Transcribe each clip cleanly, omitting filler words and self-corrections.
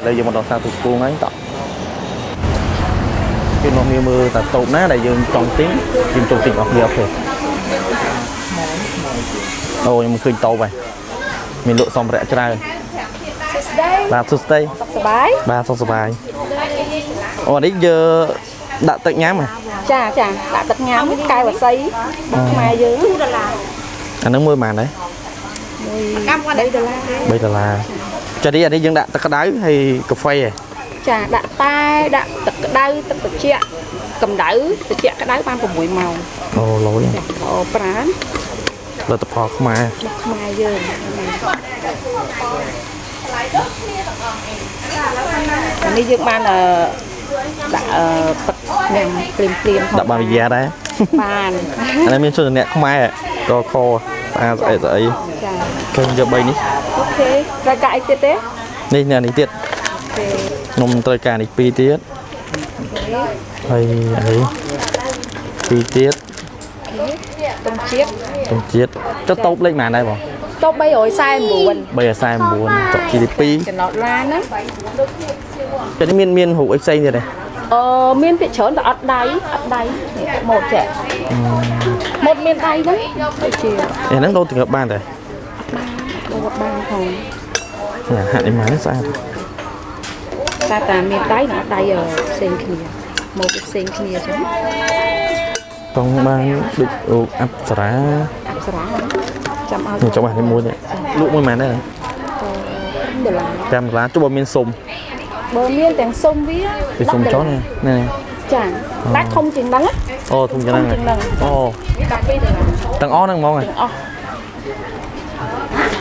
ឡូវយើងមកដល់ផ្សារទូពងហើយតោះគេនាំគ្នាមើលតាតូបណាដែលយើងចង់ទិញយើងចូលទិញអស់គ្នាOK អូខ្ញុំឃើញតូបហើយមានលក់សម្ភារៈច្រើនបាទសួស្តី សុខសប្បាយ បាទសុខសប្បាយអូអានេះយើងដាក់ទឹកញ៉ាំហ៎ ចាចាដាក់ទឹកញ៉ាំកែវអាស័យរបស់ខ្មែរយើង2ដុល្លារ អាហ្នឹងមួយប៉ុន្មានដែរ 3ដុល្លារ 3ដុល្លារចានេះអានេះយើងដាក់ទឹកក្តៅហើយកាហ្វេហ៎ ចាដាក់តែដាក់ទឹកក្តៅទឹកត្រជាក់កម្ដៅត្រជាក់ក្តៅបាន6ម៉ោង អូលយ ចាអូប្រាន ផលិតផលខ្មែរ របស់ខ្មែរយើងអានេះយើងបានអឺដាក់អឺទឹកញ៉ាំភ្លាមភ្លាម ដាក់បានវិយាដែរ បាន អានេះមានជនអ្នកខ្មែរកខស្អាតស្អីស្អី ចា ឃើញយក3នេះ OK ត្រូវការអីទៀតទេ នេះនេះនេះទៀតខ្ញុំត្រូវការនេះ2ទៀតហើយអានេះ2ទៀត ទុំជាតិ ទំជាតិចុះតូបលេខប៉ុន្មានដែរបង តូប349 349ចុះជីទី ចំណតឡានណា 2ចុះនេះមានមានរូបអីផ្សេងទៀតទេ អឺមានពាក្យច្រើនតែអត់ដៃអត់ដៃនេះម៉ូតចេះម៉ូតមានដៃហ្នឹងដូចជា អេហ្នឹងដូរទាំងបានដែរ ដូរបានផង នេះហាក់នេះមកនេះស្អាត តែតាមានដៃនិងអត់ដៃផ្សេងគ្នាម៉ូតផ្សេងគ្នាអញ្ចឹង ចង់បានដូចរូបអប្សរា អប្សរាចាំឲ្យ នេះចង់បាននេះមួយនេះលក់មួយប៉ុន្មានដែរ 5ដុល្លារ 5ដុល្លារចុះបើមានសុំ បើមានទាំងសុំវា ពីសុំចុះនេះនេះ ចាតែធំជាងហ្នឹងណា អូធំជាងហ្នឹង ធំជាងហ្នឹង អូ 12ដុល្លារ ទាំងអស់ហ្នឹងហ្មងហ៎ ទាំងអស់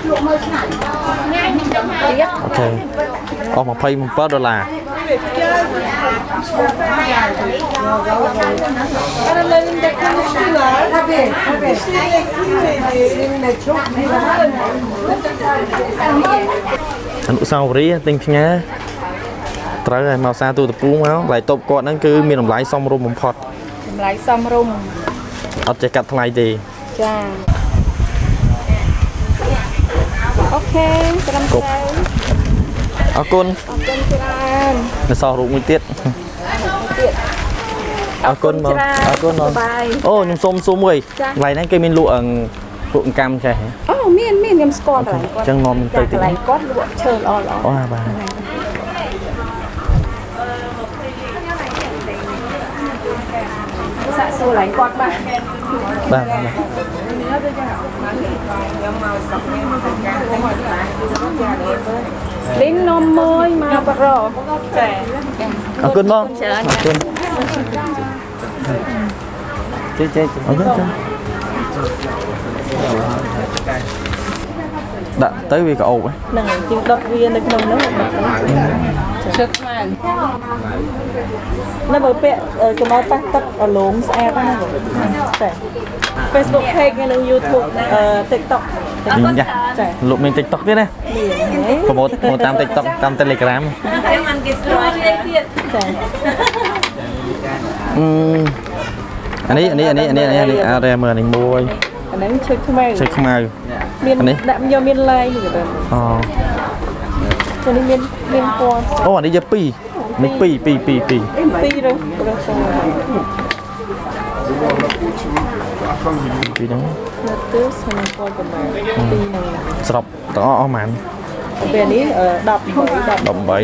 លក់មើលឆ្នាំទៀត OK អស់27ដុល្លារ Aralarında konuştular. Tabii, tabii. Sizinle çok güzel. អនុស្សាវរីយ៍ទិញផ្ញើត្រូវហើយមកសារទូតពូមកឡៃតូបគាត់ហ្នឹងគឺមានតម្លៃសមរម្យបំផុត តម្លៃសមរម្យ អត់ចេះកាត់ថ្លៃទេ ចា OK ត្រឹមត្រូវ អរគុណ អរគុណច្រើន នៅសល់រូបមួយទៀត ទៀត អរគុណបងអរគុណបង bye អូខ្ញុំសុំសួរមួយ ចា កន្លែងហ្នឹងគេមានលក់អឹងលក់អង្កាំចេះហ៎ អូមានមានខ្ញុំស្គាល់កន្លែងគាត់ អញ្ចឹងនាំខ្ញុំទៅតិច កន្លែងគាត់លក់ឈើល្អល្អ អូបាទ សាកសួរកន្លែងគាត់បាទ បាទបាទ លីននំមួយមកបរោ អរគុណបងអរគុណ ចេះចេះ អរគុណចាដាក់ទៅវាក៏អូបហ៎ ហ្នឹងហើយយើងដុតវានៅក្នុងហ្នឹងដាក់ទៅ ឈើខ្មៅ នៅបើពាក់កុំឲ្យប៉ះទឹកអលងស្អាតណាស់បងចា Facebook page និង YouTube TikTok ញ៉ា ចា លោកមាន TikTok ទៀតណា មាន ប្រម៉ូទប្រម៉ូទតាម TikTok តាម Telegram ចា អឺអានេះអានេះអានេះអានេះអានេះអារ៉េមើលនេះមួយ អាហ្នឹងឈើខ្មៅ ឈើខ្មៅ មាន អានេះ ដាក់យកមានឡាយនេះក៏បាន អូ ចានេះមានមានពណ៌ អូអានេះយកពីរនេះពីរពីរពីរពីរ ពីររើសរើសពណ៌ ពីរហ្នឹង នៅទិសហើយពណ៌ប្រមាណពីរហ្នឹង ស្របទាំងអស់អស់ហ្មង ពេលនេះ18 10 18 18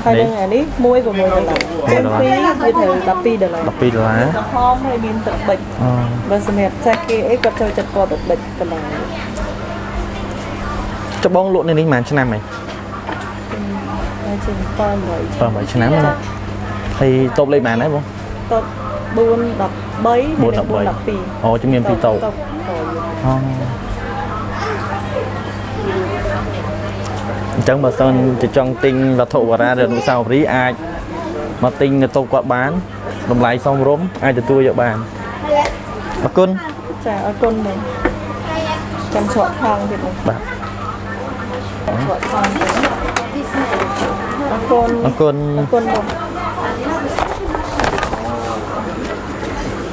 ហើយនឹងអានេះ1 6ដុល្លារ 1ដុល្លារ ពីរវាត្រូវ12ដុល្លារ 12ដុល្លារ ក្រហមហើយមានទឹកប៊ិច អូ បើសម្រាប់ចាស់គេអីគាត់ចូលចិត្តពណ៌ទឹកប៊ិចកន្លង ចុះបងលក់នៅនេះប៉ុន្មានឆ្នាំហើយ ហើយជាង7 8 7ឆ្នាំណាហើយតូបលេខប៉ុន្មានដែរបង តប4 13 4 13 13អូជំនាញពីរតូប តប អូអញ្ចឹងបើសិនជាចង់ទិញវត្ថុបុរាណឬអនុស្សាវរីយ៍អាចមកទិញនៅតូបគាត់បានតម្លៃសមរម្យអាចទទួលយកបានអរគុណ ចាអរគុណបងចាំច្រកថងទៀតបង បាទ ច្រកថងទៀតអរគុណ អរគុណ អរគុណបង